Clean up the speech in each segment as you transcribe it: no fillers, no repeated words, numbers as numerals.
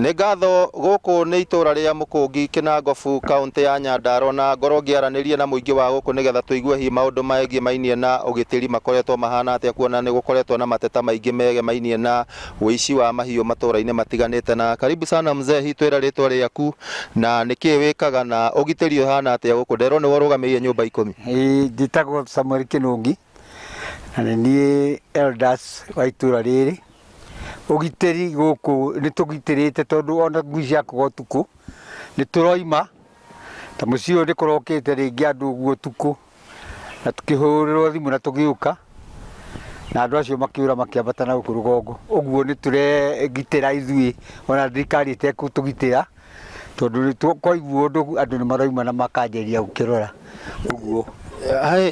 Nĩ ngatho. Gũkũ nĩ itũra rĩa Mũkũngi, Kĩnangobu, kaũntĩ ya Nyandarua, na ngorwo ngĩaranĩria na mũingĩ wa gũkũ nĩgetha tũigue hihi maũndũ megiĩ mainie na ũgitĩri makoretwo mahana atĩa, kuona nĩ gũkoretwo na mateta maingĩ megemainie na ũici wa mahiũ matũra-inĩ matiganĩte. Na karibu sana mzee, hihi twĩre rĩtwa rĩaku na nĩkĩĩ wĩkaga na ũgitĩri ũhana atĩa gũkũ? Nderwo nĩwe ũrũgamĩrĩire nyũmba 10. Ĩĩ, njĩtagwo Samuel Kĩnũngi na nĩ niĩ elders wa itũra rĩrĩ. Ũgitĩri gũkũ nĩ tũgitĩrĩte tondũ ona ngui ciakũga ũtukũ nĩ tũroima, ta mũciĩ ũyũ nĩ kũrokĩte rĩngĩ andũ ũguo ũtukũ na tũkĩhũrĩrwo thimũ na tũgĩũka, na andũ acio makĩũra makĩambata na gũkũ rũgongo. Ũguo nĩ tũregitĩra ithuĩ ona thirikari ĩtekũtũgitĩra, tondũ kwaigua ũndũ andũ nĩ marauma na makanjĩrĩria gũkĩrora ũguo.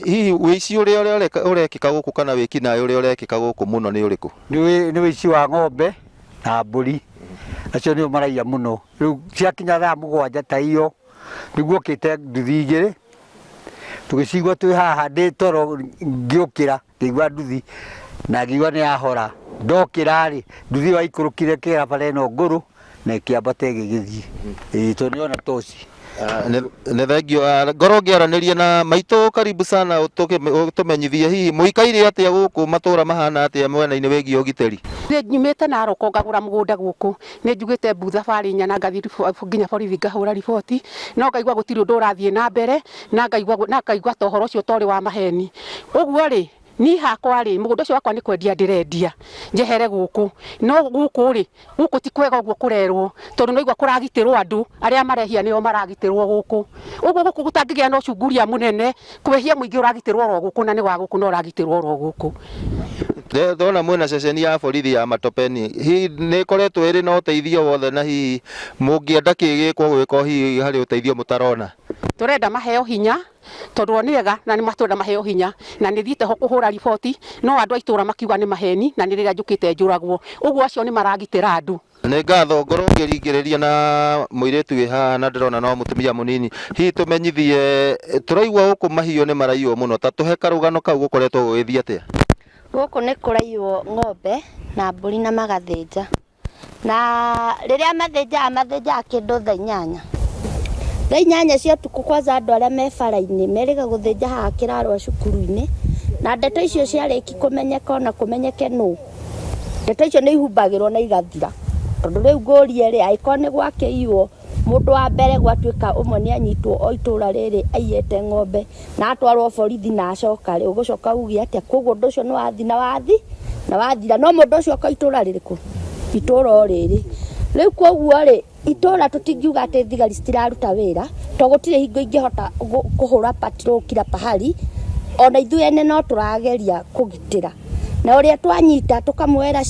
Hihi ũici ũrĩa ũrekĩka gũkũ kana wĩkinaĩ ũrĩa ũrekĩka gũkũ mũno nĩ ũrĩkũ? Nĩ ũici wa ng'ombe na mbũri, acio nĩo maraiya mũno. Rĩu ciakinya thaa 7 ta iyo nĩguo okĩte nduthi 2, tũgĩcigua twĩ haha ndĩ toro ngĩũkĩra ngĩigua nduthi na ngĩigua nĩ yahora. Ndokĩra rĩ, nduthi ĩyo yaikũrũkire ĩkĩgera bara ĩno ngũrũ na ĩkĩambata ĩgĩgĩthiĩ. Ĩĩ tondũ nĩ yona toci. Nĩ thengio. Ngorwo ngĩaranĩria na maitũ, karibu sana, ũtũmenyithie hihi mũikaire atĩa gũkũ, matũra mahana atĩa mwena-inĩ wĩgiĩ ũgitĩri? Nĩ nyumĩte Narok ngagũra mũgũnda gũkũ. Nĩ njugĩte mbu thabarĩ 4 na ngathiĩ nginya borithi ngahũra riboti, no ngaigua gũtirĩ ũndũ ũrathiĩ na mbere, na ngaigua ta ũhoro ũcio ta ũrĩ wa maheni. Ũguo rĩ, niĩ hakwa rĩ, mũgũnda ũcio wakwa nĩ kwendia ndĩrendia njehere gũkũ. No gũkũ rĩ, gũkũ ti kwega ũguo kũrerwo, tondũ nĩ waigua kũragitĩrwo andũ arĩa marehia nĩo maragitĩrwo gũkũ. Ũguo gũkũ gũtangĩgĩa na ũcunguria mũnene, kwĩhia mũingĩ ũragitĩrwo oro gũkũ na nĩ wa gũkũ na ũragitĩrwo oro gũkũ. Ndona mwĩna ceceni ya borithi ya Matopeni, hihi nĩ ĩkoretwo ĩrĩ na ũteithio wothe, na hihi mũngĩenda kĩ gĩkwo gwĩkwo hihi harĩ ũteithio mũtarona? Tũrenda maheo hinya tondũ o nĩ ega na nĩ matwenda maheo hinya, na nĩ thiĩte ho kũhũra riboti no andũ a itũra makiuga nĩ maheni na nĩ rĩrĩa njũkĩte njũragwo. Ũguo acio nĩ maragitĩra andũ. Nĩ ngatho. Ngorwo ngĩringĩrĩria na mũirĩtu wĩ haha na ndĩrona no mũtumia mũnini, hihi tũmenyithie, tũraigua gũkũ mahiũ nĩ maraiywo mũno, ta tũhe karũgano kau, gũkoretwo gũgĩthiĩ atĩa? Gũkũ nĩ kũraiywo ng'ombe na mbũri na magathĩnja. Na rĩrĩa mathĩnjaga, mathĩnjaga kĩndũ thaa 8. Thaa 8 cia ũtukũ kwanza andũ arĩa me bara-inĩ merĩga gũthĩnja haha kĩrarwa cukuru-inĩ. Na ndeto icio ciarĩki kũmenyeka ona kũmenyeke nũ, ndeto icio nĩ ihumbagĩrwo na igathira. Tondũ rĩu ngũrie rĩ, angĩkorwo nĩ gwakĩiywo, mũndũ wa mbere gwatuĩka ũmwe nĩ anyitwo o itũra rĩrĩ aiyĩte ng'ombe na atwarwo borithi na acoka rĩ, ũgũcoka uge atĩa? Koguo ũndũ ũcio nĩ wathi na wathi na wathira. No mũndũ ũcio oka itũra rĩrĩkũ? Itũra o rĩrĩ. Rĩu koguo rĩ, itũra tũtingiuga atĩ thigari citiraruta wĩra, to gũtirĩ hingo ingĩhota kũhũra patrol kila pahali. Ona ithuĩ ene no tũrageria kũgitĩra. Na ũrĩa twanyita tũkamwera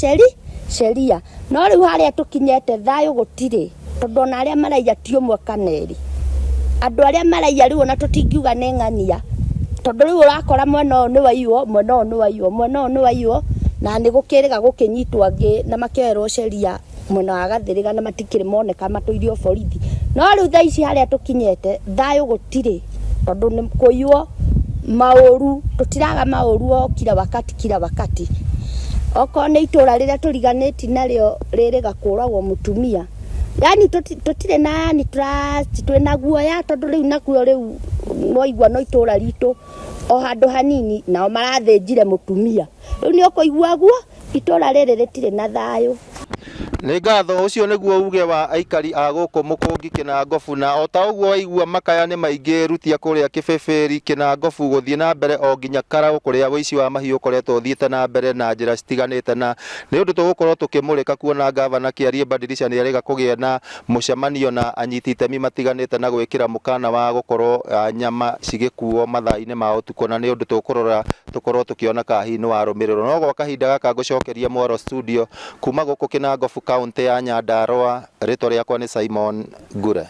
sheria. No rĩu harĩa tũkinyete thayũ gũtirĩ, tondũ ona arĩa maraiya ti ũmwe kana erĩ. Andũ arĩa maraiya rĩu ona tũtingiuga nĩ ng'ania, tondũ rĩu ũrakora mwena ũyũ nĩ waiywo, mwena ũyũ nĩ waiywo, mwena ũyũ nĩ waiywo, na nĩ gũkĩrĩga gũkĩnyitwo angĩ na makĩoerwo sheria mwena wa Gathĩrĩga na matikĩrĩ moneka matũirio borithi. No rĩu thaa ici harĩa tũkinyete thayũ gũtirĩ, tondũ nĩ kũiywo maũru, tũtiraga maũru o kila wakati kila wakati. Okorwo nĩ itũra rĩrĩa tũriganĩtie narĩo rĩrĩga kũragwo mũtumia, yani tũtirĩ na yani trust, twĩna guoya tondũ rĩu nakuo rĩu nĩwaigua no itũra ritũ o handũ hanini nao marathĩnjire mũtumia. Rĩu nĩ ũkũigua guo itũra rĩrĩ rĩtirĩ na thayũ. Nĩ ngatho. Ũcio nĩguo uge wa aikari a gũkũ Mũkũngi, Kĩnangobu, na o ta ũguo waigua makaya nĩ maingĩ rutia kũrĩa Kĩbĩbĩri, Kĩnangobu, gũthiĩ na mbere o nginya Karaũ kũrĩa ũici wa mahiũ ũkoretwo ũthiĩte na mbere na njĩra citiganĩte, na nĩ ũndũ tũgũkorwo tũkĩmũrĩka kuona ngavana Kĩarie Badilisha nĩ erĩga kũgĩa na mũcemanio na anyiti itemi matiganĩte na gwĩkĩra mũkana wa gũkorwo nyama cigĩkuo mathaa-inĩ ma ũtukũ, na nĩ ũndũ tũkũrora tũkorwo tũkĩona kana hihi nĩ warũmĩrĩrwo. No gwa kahinda gaka ngũcokeria mwaro studio kuma gũkũ Kĩnangobu, kaũntĩ ya Nyandarua, rĩtwa rĩakwa nĩ Simon Ngure.